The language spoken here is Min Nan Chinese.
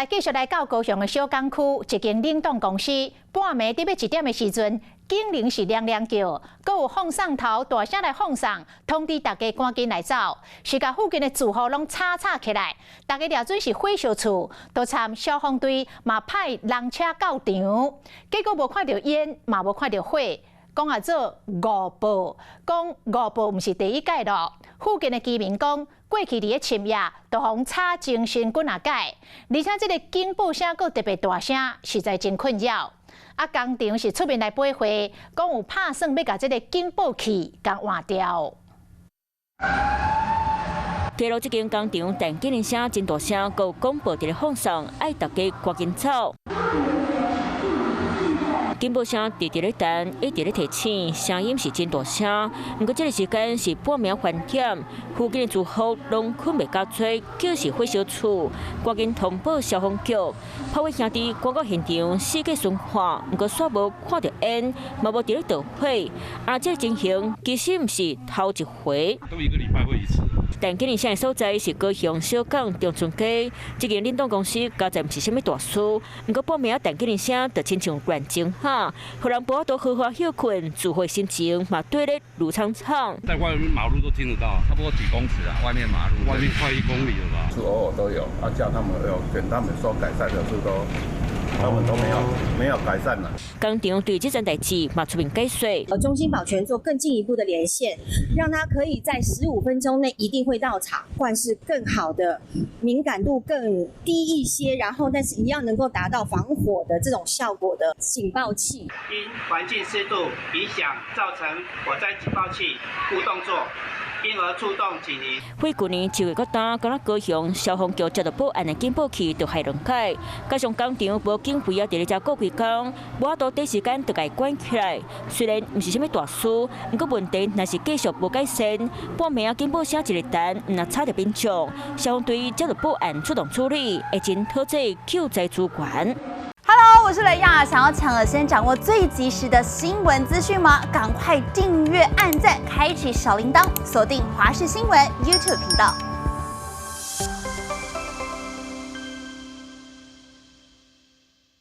來繼續來到高雄的小港區一間冷凍公司，半暝佇欲一點的時陣，警鈴是亮亮叫，閣有放送頭大聲來放送，通知大家趕緊來走，是共附近的住戶攏吵吵起來，大家掠準是火燒厝，都參消防隊嘛派人車到場，結果無看著煙，嘛無看著火，講啊做誤報，講誤報毋是第一擺囉。附近的居民講，過去佇咧深夜都予吵精神幾若擺，而且這個警報聲閣特別大聲，實在真困擾。啊，工廠是出面來回話，講有拍算欲共這個警報器共換掉。街路這間工廠，電警鈴聲真大聲，閣廣播佇咧放送，愛大家趕緊走。警報聲直直咧彈，一直咧提醒，聲音是真大聲。毋過這個時間是半暝翻點，附近的住戶攏睏袂夠濟，就是火燒厝，趕緊通報消防局。炮火兄弟趕到現場，四界巡看，毋過煞無看著煙，嘛無佇咧著火。啊，這個情形其實毋是頭一回。都一個禮拜會一次。但警鈴聲的所在是高雄小港中村街，這間冷凍公司佳哉毋是啥物大事，毋過半暝電警鈴聲就親像亂鐘哈，予人無法度好好歇睏，住戶心情嘛對咧怒沖沖。在外面馬路都聽得到，差不多幾公尺啊，外面馬路，外面快1公里了吧？是偶爾都有，啊叫他們有跟他們說改善的時都，他們都沒有改善啦。工廠對這件代誌嘛出面解說。中心保全做更進一步的連線，讓他可以在15分鐘內一定會到場，換是更好的敏感度更低一些，然後但是一樣能夠達到防火的這種效果的警報器。因環境濕度影響造成火災警報器誤動作，因而觸動警鈴。火舊年7月閣今，敢若高雄消防局接到報案的警報器就害兩擺，加上工廠無警備啊，佇咧遮顧規工，無法度短時間就共關起來。雖然毋是啥物大事，毋過問題若是繼續無改善，半暝啊警報聲一直彈，毋若吵著民眾，消防隊接到報案出動處理，會真討這救災資源。 Hello，我是雷亞，想要搶先掌握最及時的新聞資訊嗎？趕快訂閱、按讚、開啟小鈴鐺，鎖定華視新聞 YouTube 頻道。